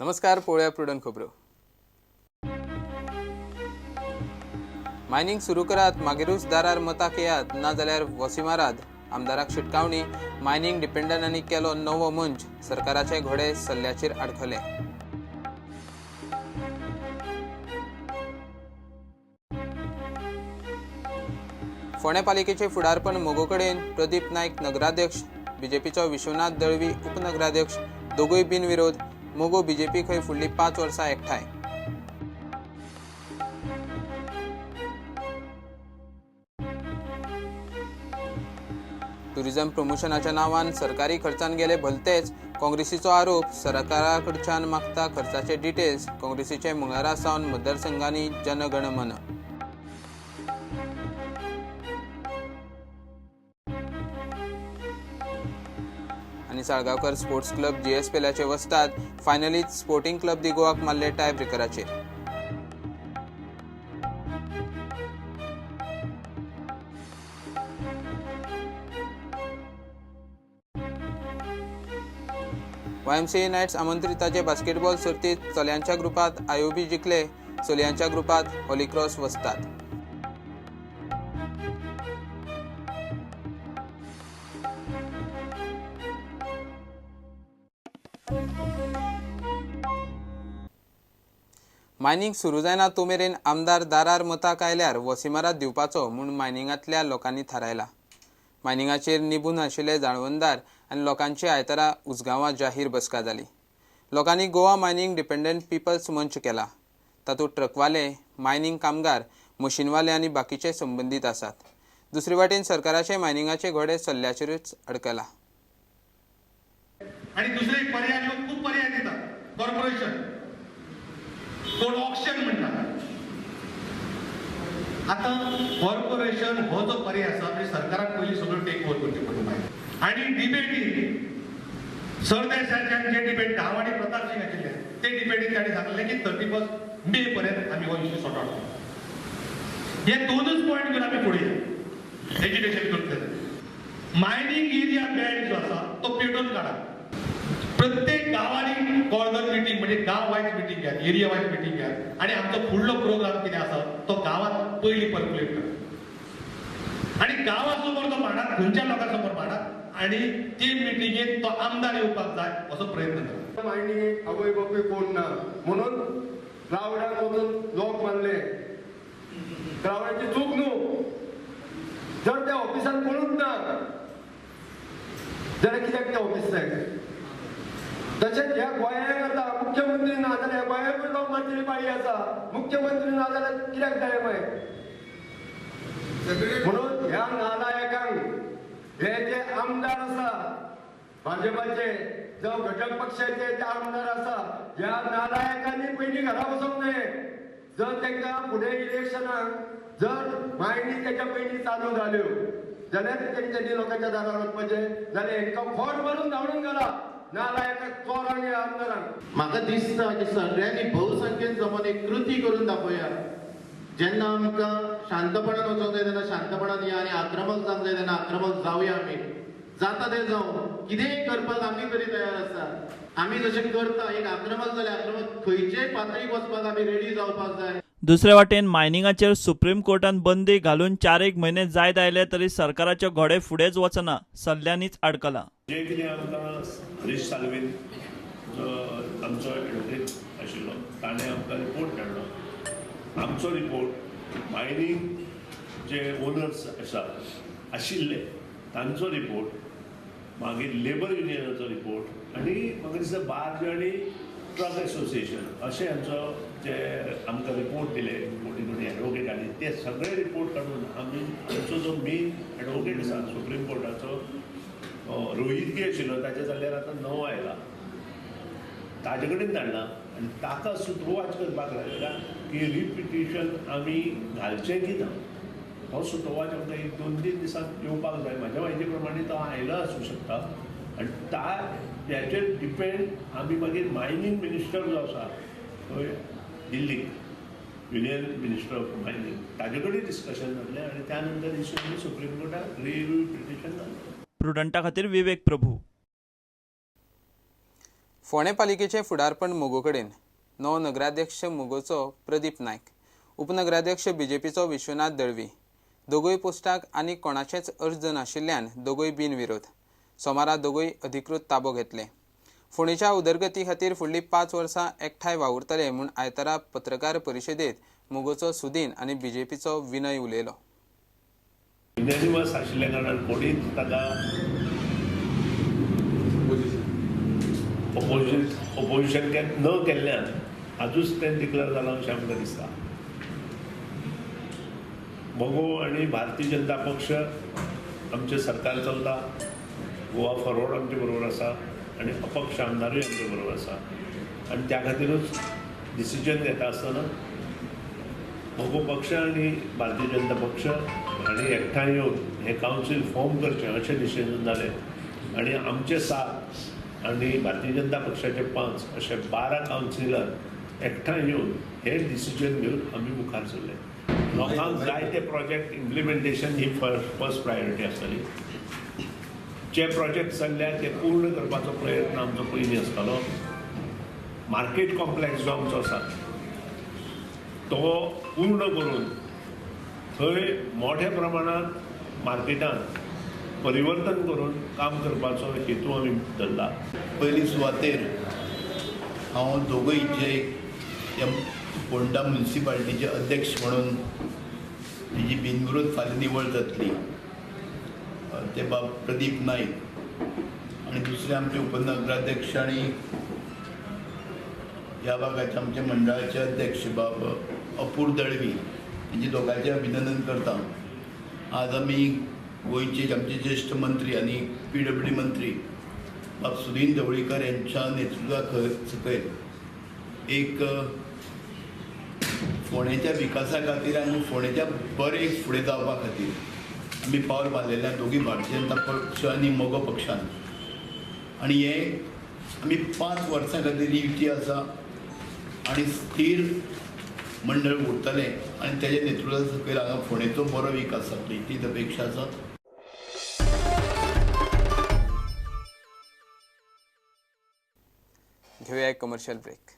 नमस्कार, पळोवया प्रुडंट खबरो. मायनिंग सुरू करात, मागीरूच दारार मताक येयात, ना जाल्यार वॉसी मारात. आमदाराक शिटकावणी. मायनिंग डिपेंडंटांनी केलो नवो मंच. सरकाराचे घोडे सल्ल्याचेर आडखले. फोंडें पालिकेचे फुडारपण मगो कडेन. प्रदीप नायक नगराध्यक्ष, बीजेपीचो विश्वनाथ दळवी उपनगराध्यक्ष, दोगूय बिनविरोध. मगो बीजेपी खंय फुडलीं 5 वर्सां एकठांय. टुरिझम प्रमोशनाच्या नांवान सरकारी खर्चान गेले भलतेच, काँग्रेसीचो आरोप. सरकारा कडच्यान मागता खर्चाचे डिटेल्स. काँग्रेसीचे मंगळारा सावन मतदारसंघांनी जनगणमन. आनी साळगांवकर स्पोर्ट्स क्लब जीएस पेल्याचे वस्ताद फायनलीत स्पोर्टिंग क्लब दी गोवाक मारले टाय ब्रेकराचेर. YMCA नायट्स आमंत्रिताचे बास्केटबॉल सर्तीत चल्यांच्या ग्रुपात आयओबी जिखले, चलयांच्या ग्रुपात हॉलीक्रॉस वस्ताद. मायनिंग सुरू जायना तो मेरेन आमदार दारार मताक आयल्यार वसिमारात दिवपाचो म्हूण मायनिंगांतल्या लोकांनी थारायला. मायनिंगाचेर निबून आशिल्ले जाळवणदार आनी लोकांची आयतारा उजगांवां जाहीर बसका जाली. लोकांनी गोवा मायनिंग डिपेंडंट पिपल्स मंच केला. तातूंत ट्रकवाले, मायनिंग कामगार, मशीनवाले आनी बाकीचे संबंदीत आसात. दुसरे वाटेन सरकाराचे मायनिंगाचे घोडे सल्ल्याचेरूच अडकला. आणि दुसरे पर्याय, लोक खूप पर्याय दितात. कॉर्पोरेशन, कोण ऑक्शन म्हणटात. आतां कॉर्पोरेशन हो जो पर्याय आसा, म्हणजे सरकारान पयलीं सगळ्यो टेक ओवर करच्यो पडटा मागीर. आनी डिबेटीन सरदेशाच्यान जे डिबेट हांव आनी प्रताप सिंग आशिल्ले, ते डिबेटीन ताणें सांगलें की 31 मे पर्यंत आमी हो इश्यू सॉर्ट आउट करतले. हे दोनूच पॉयंट घेवन आमी फुडें एज्युकेशन करतले. मायनींग एरिया बॅन जो आसा तो पेटोवन काडा. प्रत्येक गांवांनी कॉर्नर मिटींग, म्हणजे गांव वायज मिटींग घ्यात, एरिया वायज मिटींग घ्यात आनी आमचो फुडलो प्रोग्राम कितें आसा तो गांवांत पयलीं पर्क्युलेट करा आनी गांवा समोर तो मांडात, खंयच्या लोकां समोर मांडात आनी ते मिटिंगेक तो आमदार येवपाक जाय असो प्रयत्न करा. मायनिंगेक आवय बापूय कोण ना म्हणून क्लावडाक वचून लोक मारले. क्लावडाची चूक न्हू. जर त्या ऑफिसान कोणूच ना जाल्यार कित्याक तें ऑफिस जाय? तशेंच ह्या गोंयाक आतां मुख्यमंत्री ना जाल्यार ह्या गोंयाकूय लोक मारचेली पाळी आसा. मुख्यमंत्री ना जाल्यार कित्याक जाय मागीर? म्हणून ह्या नालायकांक, हे जे आमदार आसा भाजपाचे जावं घटक पक्षाचे जे आमदार आसा, ह्या नालायकांनी पयलीं घरा वचोंक नये. जर तांकां फुडें इलेक्शनाक जर मायणी तेच्या पयलीं चालू जाल्यो जाल्यार तेंच्यांनी लोकांच्या दारार वचपाचें, जाल्यार हेंकां खोट मारून धांवडून घाला नालायकाक, चोरांक, ह्या आमदारांक. म्हाका दिसता की सगळ्यांनी बहुसंख्येन जमोन एक कृती करून दाखोवया. जेन्ना आमकां शांतपणान वचोंक जाय तेन्ना शांतपणान या आनी आक्रमक जावंक जाय तेन्ना आक्रमक जावया. आमी जाता तें जावं, कितेंय करपाक आमी तरी तयार आसा. आमी जशें करता एक आक्रमक जाल्यार आक्रमक खंयचेय पातळीक वचपाक आमी रेडी जावपाक जाय. दुसरे वाटेन मायनिंगाचेर सुप्रीम कोर्टान बंदी घालून 4-1 म्हयने जायत आयले तरी सरकाराचे घोडे फुडेंच वचना, सल्ल्यांनीच आडकला. जे कितें आमकां हरीश साल्वेन जो आमचो एडवोकेट आशिल्लो ताणें आमकां रिपोर्ट धाडलो. आमचो रिपोर्ट, मायनींग जे ओनर्स आसा आशिल्ले तांचो रिपोर्ट, मागीर लेबर युनियनाचो रिपोर्ट आनी म्हाका दिसता बार्ज आनी ट्रक एसोसिएशन अशें हांचो जे आमकां रिपोर्ट दिले मोटी मोटी एडवोकेटांनी, ते सगळे रिपोर्ट काडून आमी आमचो जो मेन एडवोकेट आसा सुप्रीम कोर्टाचो रोहितगी आशिल्लो, ताच्या जाल्यार आतां नवो आयला, ताजे कडेन धाडला आनी ताका सुतोवाच करपाक लागला की रिपिटिशन आमी घालचें की ना. हो सुतोवाच आमकां 1-2-3 दिसांत येवपाक जाय. म्हाज्या म्हायती प्रमाणे तो आयलो आसूं शकता आनी त्याचेर डिपेंड आमी मागीर मायनींग मिनिस्टर जो आसा थंय दिल्लीक, युनियन मिनिस्टर ऑफ मायनींग, ताजे कडेन डिस्कशन जातलें आनी त्या नंतर इशू आमी सुप्रीम कोर्टाक रिव्यू पिटिशन घालतले. प्रुडंटा खातीर विवेक प्रभू. फोंडें पालिकेचें फुडारपण मगो कडेन. नवो नगराध्यक्ष मगोचो प्रदीप नायक, उपनगराध्यक्ष बीजेपीचो विश्वनाथ दळवी. दोगूय पोस्टाक आनी कोणाचेच अर्ज नाशिल्ल्यान दोगूय बिनविरोध. सोमारा दोगूय अधिकृत ताबो घेतले. फोंडेच्या उदरगती खातीर फुडलीं 5 वर्सां एकठांय वावुरतले म्हूण आयतारा पत्रकार परिशदेंत मगोचो सुदीन आनी बीजेपीचो विनय उलयलो. युनॅनिमस आशिल्ल्या कारणान कोणीच ताका ओपोजिशन न केल्ल्यान आजूच तें डिक्लेअर जालां अशें आमकां दिसता. मगो आनी भारतीय जनता पक्ष आमचें सरकार चलता, गोवा फॉरवर्ड आमचे बरोबर आसा आनी अपक्ष आमदारूय आमचे बरोबर आसा आनी त्या खातीरूच डिसिजन घेता आसतना मगो पक्ष आनी भारतीय जनता पक्ष हांणी एकठांय येवन हें कावन्सील फॉर्म करचें अशें डिसिजन जालें आनी आमचे 7 आनी भारतीय जनता पक्षाचे 5 अशे 12 कावन्सिलर एकठांय येवन हे डिसिजन घेवन आमी मुखार सरले. लोकांक जाय ते प्रोजेक्ट इम्प्लिमेंटेशन ही फर्स्ट प्रायोरिटी आसतली. जे प्रोजेक्ट चल्ल्या ते पूर्ण करपाचो प्रयत्न आमचो पयलीं आसतलो. मार्केट कॉम्प्लेक्स जो आमचो आसा तो पूर्ण करून थंय मोठ्या प्रमाणांत मार्केटांत परिवर्तन करून काम करपाचो हेतू आमी धरला. पयली सुवातेर हांव दोगूय जे ह्या फोंडा म्युनिसिपालिटीचे अध्यक्ष म्हणून जी बिनविरोध फाल्यां निवड जातली ते बाब प्रदीप नायक आनी दुसरे आमचे उपनगराध्यक्ष आनी ह्या भागाचे आमच्या मंडळाचे अध्यक्ष बाब अपूर दळवी हेंचे दोगांचें अभिनंदन करता. आज आमी गोंयचे आमचे ज्येश्ठ मंत्री आनी PWD मंत्री बाब सुदीन ढवळीकर यांच्या नेतृत्वा सकयल एक फोंडेच्या विकासा खातीर आनी फोंडेच्या बरें फुडें जावपा खातीर आमी पावल मारलेलें दोगी भारतीय जनता पक्ष आनी मगो पक्षान. आनी हे आमी 5 वर्सां खातीर युती आसा आनी स्थीर मंडळ उरतलें आनी तेज्या नेतृत्वा सकयल हांगा फोंडेचो बरो विकास जातलो इतलीच अपेक्षा आसा. घेऊया एक कमर्शियल ब्रेक.